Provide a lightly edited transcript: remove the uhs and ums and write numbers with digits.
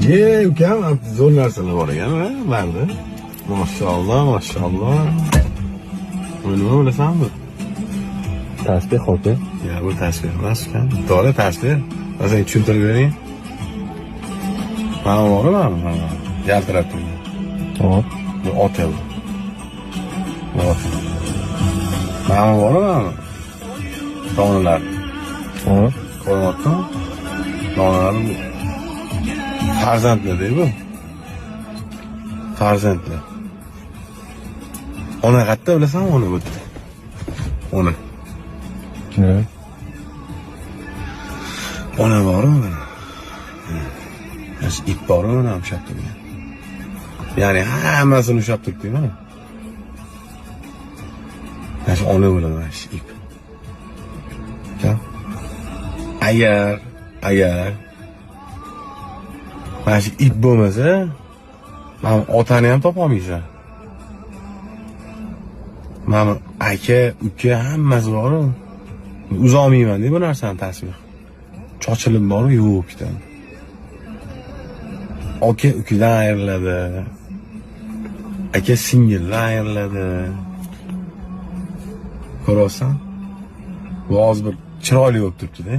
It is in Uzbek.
Ye, ukam, zo'r narsalar bor ekan, ha, manda. Mashalloh, mashalloh. Bu nima, bilasanmi? Tasbeh aka. Ya, bu tasbeh emas, ukam. To'g'ri, tasbeh. Man senga tushuntirib bering. Mana bormi, mana, mana. Yaltirab turgan. Hop. Bu ota bu. Bu ota. Mana bormi, mana? Donalar. Hop. Ko'ryaptimi? Donalar bu. Farzandlar bu. Farzandlar. Ona qayerda, bilasanmi, ona bu yerda. Ona. Ne? Ona bormi mana? Mana shu ip bormi, mana ushlab turgan. Ya'ni hammasini ushlab turibdi mana. Mana shu ona bo'ladi, mana shu ip. Ukam, agar mana shu ip bo'lmasa, mana otani ham topolmaysan. Mana aka, uka, hammasi bor-u. Uzolmayman-da bu narsani tasbih. Chochilib borib yuvib ketadi. Aka ukadan ayriladi. Aka singildan ayriladi. Ko'ryapsan? Bu hozir bir chiroyli bo'lib turibdi-da.